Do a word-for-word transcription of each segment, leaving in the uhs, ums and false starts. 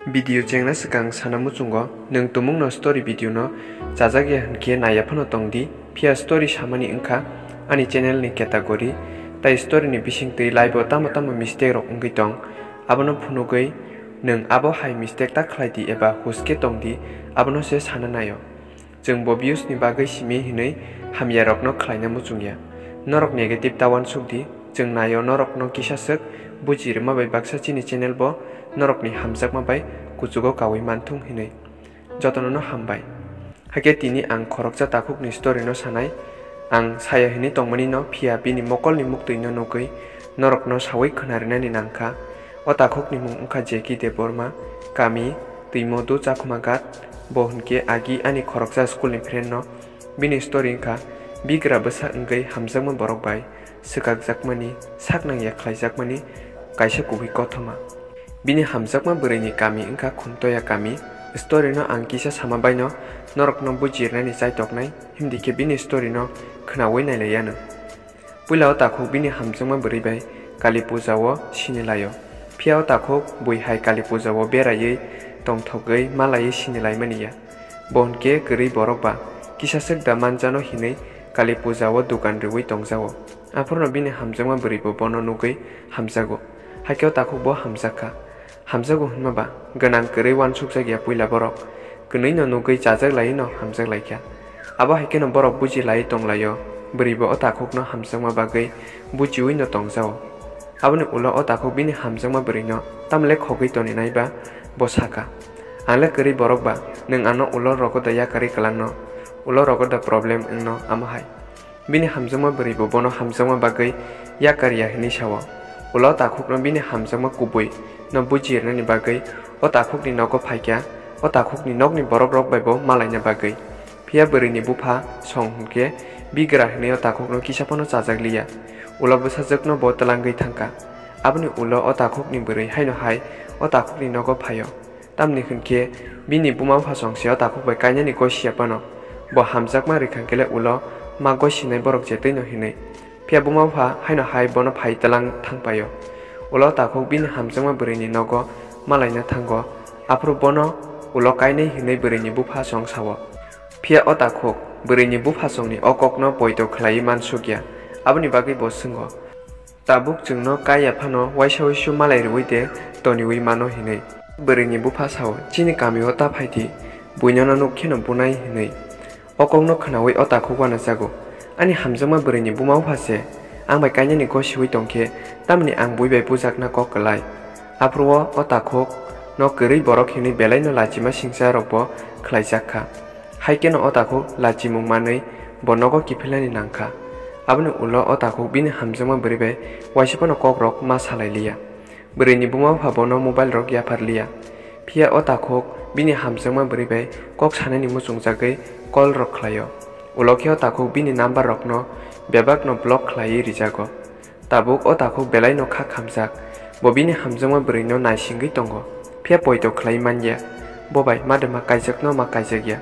Video chengna swkang sana muchungo, nwng tumungno story video no chajak ya hwnkhe naiya phano tongdi, phiya story samani wngkha ani channel ni category, tai story ni bisingtwi live o tamo tamo mistake rok wngwi tong, abono phunugwi nwng abo hai mistake ta khlai di eba huske tong di, abono se sana naio. Chwng bo views ni bagwi simi hinwi hamya rokno khlaina muchung ya. Norok negative ta uansuk di, chwng naio norokno kisa swk buji rwma bai baksa chini channel bo norokni hamjakma bai kuchugo kaui manthung hinwi. Jotono no hambai. Hakhe tini ang khoroksa takhuk ni story no sanai. Ang saya hinwi tongmani no phiya bini mokol ni muktwi no nugwi norokno saui khwna rinani nangkha. O takhuk ni mung wngkha Jeki Debbarma, kami Twimodu Chakhumagat, bo hwnkhe agi ani khoroksa school ni friend no. Bini story wngkha bigra bwsa wngwi hamjakma borok bai swkakjakmani, sak nangya khlaijakmani kaisa kubui kothoma. Bini hamjakma bwrwini kami wngkha Khumtoya kami. Story no ang kisa sama baino norokno bujirnani chaitoknai, himdi khe bini story no khwnaui nailaiyanw. Puila o takhuk bini hamjakma bwrwi bai Kali puja o sinilaio. Phiya o takhuk bui hai Kali puja o beraiwi tongthogwi malaiwi sinilaimani ya. Bo hwnkhe kwrwi borok ba kisa swk da manjano hinwi Kali puja o dukan rwui tongjago. Aphurno bini hamjakma bwrwi bo bono nugwi hamjago. Hakhe o takhuk bo hamjak kha. Hamjago hwnma ba, gwnang kwrwi uansukjak ya puila borok. Kwnwi no nugwi chajak laiwi no hamjak lai kha. Abo hai kheno borok buji laiwi tong laio, bwrwi bo o takhuk no hamjakma bagwi bujiui no tongjago. Aboni ulo o takhuk bini hamjakma bwrwi no tamle khogwi toni nai ba bo saka, "Ang le kwrwi borok ba, nwng ano ulo rogo da yakarwi kwlang no, ulo rogo da problem wng no amo hai." Bini hamjakma bwrwi bo bono hamjakma bagwi yakar ya hwnwi sao. Ulo takhukno bini hamjakma kubui no buji rwnani bagwi o takhukni nogo phaikha, o takhukni nokni borok rok bai bo malaina bagwi. Phiya bwrwini bupha song hwnkhe bigra hwnwi o takhukno kisa phano chajak liya. Ulo bwsajwkno bo twlangwi thangkha. Aboni ulo o takhukni bwrwi haino hai o takhukni nogo phaio. Tamni hwnkhe bini buma bupha song se o takhuk bai kainani gosiya phano. Bo hamjakma rwkha hwnkhe le ulo ma gosinai borok je twino hinwi. Phiya buma bupha haino hai bono phai twlang thangpaio. Ulo takhuk bini hamjakma bwrwini nogo malaina thango. Aphuru bono ulo kainai hinwi bwrwini bupha song sao. Phiya o takhuk bwrwini bupha songni o kokno poito khlaiwi mansukya. Aboni bagwi bo swngo. Tabuk chwngno kaiya phano waisa waisu malai rwui de toniui mano hinwi. Bwrwini bupha sao, "Chini kamio ta phai di, buino no nuk kheno bunai," hinwi. O kokno khwnaui o takhuk uanajago, "Ani hamjakma bwrwini buma bupha se, ang bai kainani gosiui tong khe, tamni ang bui bai bujakna kok kwlai?" Aphuru o takhuk no kwrwi borok hinwi belai no lachima singcha rok bo khlaijak kha. Hai kheno o takhuk lachimung manwi bo nogo kiphilnani nang kha. Aboni ulo o takhuk bini hamjakma bwrwi bai waisa phano kok rok ma salai liya. Bwrwini buma bupha bono mobile rok yaphar liya. Phiya o takhuk bini hamjakma bwrwi bai kok sanani muchungjagwi call rok khlaio. Ulo khe o takhuk bini number rokno bebak no block khlaiwi rijago. Tabuk o takhuk belai no kha khamjak. Bo bini hamjakma bwrwi no naisingwi tongo. Phiya poito khlai manya. Bo bai ma de ma kaijak no ma kaijak ya.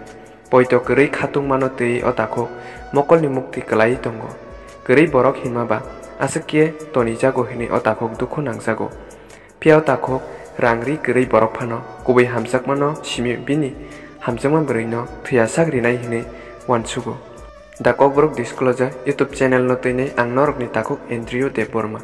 Poito kwrwi khatungmano twi o takhuk mokolni muktwi kwlaiwi tongo. Kwrwi borok hinma ba aswk khe tonijago hinwi o takhuk dukhu nangjago. Phiya o takhuk rang ri kwrwi borok phano kubui hamjakmano simi bini hamjakma bwrwino thwiyasak rinai hinwi uansugo. The Kokborok Disclosure YouTube channel no twinwi ang norokni takhuk Andrew Debbarma.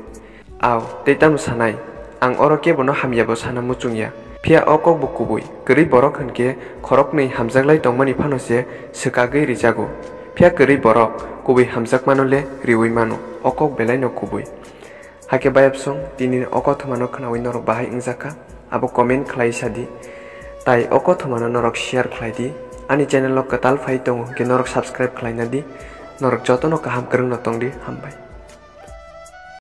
Au, tei tamo sanai, ang oro kebono hamyabo sana muchungya. Phiya o kokbo kubui, kwrwi borok hwnkhe khoroknwi hamjaklai tongmani phano se swkagwi rijago. Phiya kwrwi borok kubui hamjakmano le riui mano, o kok belaino kubui. Hakhe bayapsong, tinini o kothomano khwnaui norok bahai wngjakha, abo comment khlai sadi. Tai o kothomano norok share khlai di. Ani channel o kwtal phai tongo hwnkhe norok subscribe khlaina di. Norok jotono kaham kwrwngno tongdi, hambai.